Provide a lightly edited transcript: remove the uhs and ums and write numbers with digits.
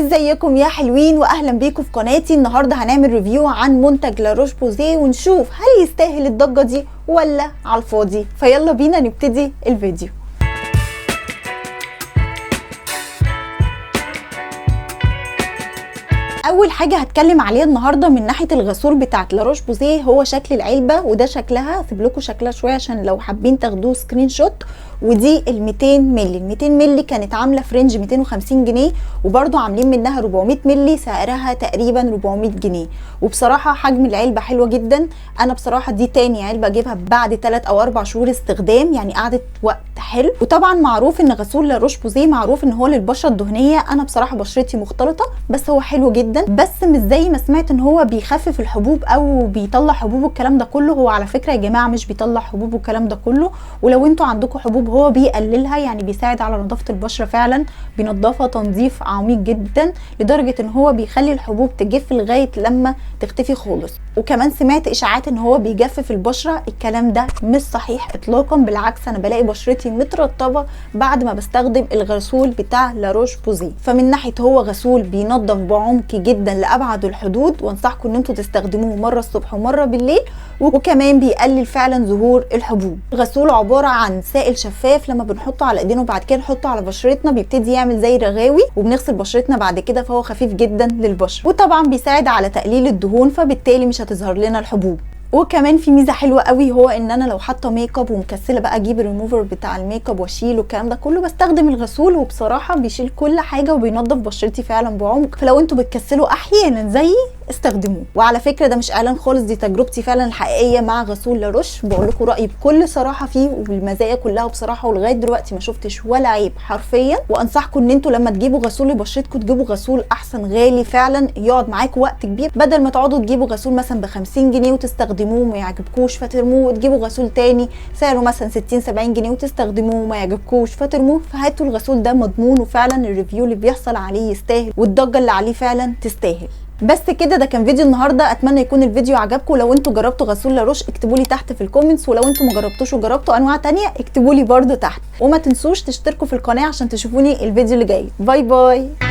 ازيكم يا حلوين واهلا بيكم في قناتي. النهارده هنعمل review عن منتج La Roche-Posay ونشوف هل يستاهل الضجة دي ولا على الفاضي. فيلا بينا نبتدي الفيديو. اول حاجة هتكلم عليها النهارده من ناحية الغسول بتاعت La Roche-Posay هو شكل العلبة، وده شكلها، هسيب لكم شكلها شوية عشان لو حابين تاخدوه screenshot. ودي ال 200 مللي، ال 200 مللي كانت عامله في range 250 جنيه، وبرده عاملين منها 400 مللي سعرها تقريبا 400 جنيه. وبصراحة حجم العلبة حلوة جدا. انا بصراحة دي تاني علبة اجيبها بعد 3 او 4 شهور استخدام، يعني قعدت وقت حلو. وطبعا معروف ان غسول La Roche-Posay معروف ان هو للبشره الدهنية. انا بصراحة بشرتي مختلطة، بس هو حلو جدا، بس مش زي ما سمعت ان هو بيخفف الحبوب او بيطلع حبوب والكلام ده كله. هو على فكرة يا جماعة مش بيطلع حبوب والكلام ده كله، ولو انتوا عندكم حبوب هو بيقللها، يعني بيساعد على نظافة البشرة فعلا، بينظفها تنظيف عميق جدا لدرجة ان هو بيخلي الحبوب تجف لغاية لما تختفي خالص. وكمان سمعت اشاعات ان هو بيجفف البشرة، الكلام ده مش صحيح اطلاقا، بالعكس انا بلاقي بشرتي مترطبه بعد ما بستخدم الغسول بتاع La Roche-Posay. فمن ناحية هو غسول بينظف بعمق جدا لابعد الحدود، وانصحكم ان انتوا تستخدموه مرة الصبح ومرة بالليل، وكمان بيقلل فعلا ظهور الحبوب. الغسول عبارة عن سائل شفاف، لما بنحطه على ايدينا وبعد كده نحطه على بشرتنا بيبتدي يعمل زي رغاوي، وبنغسل بشرتنا بعد كده، فهو خفيف جدا للبشره. وطبعا بيساعد على تقليل الدهون، فبالتالي مش هتظهر لنا الحبوب. وكمان في ميزة حلوة قوي، هو ان انا لو حاطه ميك اب ومكسله بقى اجيب الريموفر بتاع الميك اب واشيله والكلام ده كله، بستخدم الغسول وبصراحة بيشيل كل حاجة وبينظف بشرتي فعلا بعمق. فلو انتوا بتكسلوا احيانا زيي استخدموه. وعلى فكرة ده مش اعلان خالص، دي تجربتي فعلا الحقيقية مع غسول La Roche، بقول لكم رايي بكل صراحة فيه وبالمزايا كلها بصراحة، ولغاية دلوقتي ما شفتش ولا عيب حرفيا. وانصحكم ان انتوا لما تجيبوا غسول لبشرتكم تجيبوا غسول احسن غالي فعلا يقعد معاكم وقت كبير، بدل ما تقعدوا تجيبوا غسول مثلا ب 50 جنيه وتستخدموه وما يعجبكوش فترموه، وتجيبوا غسول تاني سعره مثلا 60 70 جنيه وتستخدموه وما يعجبكوش فترموه. فهاتوا الغسول ده مضمون، وفعلا ال review اللي بيحصل عليه يستاهل، والضجه اللي عليه فعلا تستاهل. بس كده، ده كان فيديو النهارده، اتمنى يكون الفيديو عجبكم. لو انتوا جربتوا غسول La Roche اكتبوا لي تحت في ال comments، ولو انتوا ما جربتوش وجربتوا انواع تانية اكتبوا لي برده تحت. وما تنسوش تشتركوا في القناة عشان تشوفوني الفيديو اللي جاي. bye bye.